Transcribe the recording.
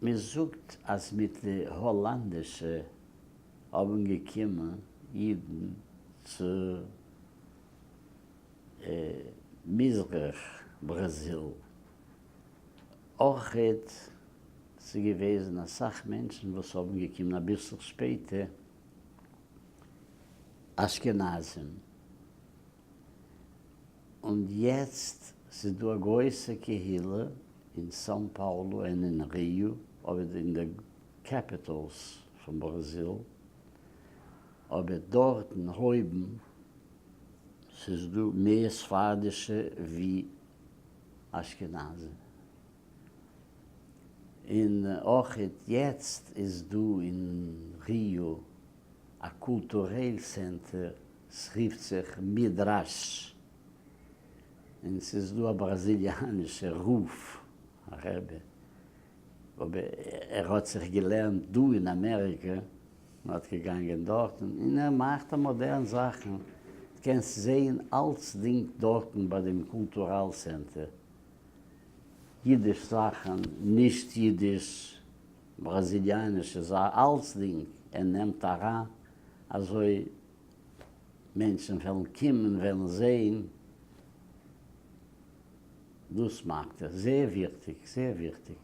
מען זאגט אז מיט די האלאנדישע האבן געקומען אידן צו מזרח בראזיל, אויכעט ס'איז געוועזן אסאך מענטשן וואס האבן געקומען אביסל שפעטער, אשכנזים, און יעצט ס'איז דא א גרויסע קהילה אין סאן פאולו און אין ריו, אבער אין די capitals פון בראזיל, אבער דארטן הויבן ס'איז דא מער ספרדישע ווי אשכנזים. און אויכעט יעצט איז דא אין ריו א קולטורעל center, ס'רופט זיך מדרש, און ס'איז דא א בראזיליאנישע רב, א רבי, אבער ער האט זיך געלערנט דא אין אמעריקע, און האט געגאנגען דארטן, און ער מאכט א מאדערן זאכן, דו קענסט זעהן אלצדינג דארטן ביי דעם cultural center, אידיש זאכן, נישט אידיש, בראזיליאנישע זאכן, אלצדינג, ער נעמט אריין, אזוי מענטשן וועלן קומען וועלן זעהן, דאס מאכט ער, זייער וויכטיג, זייער וויכטיג.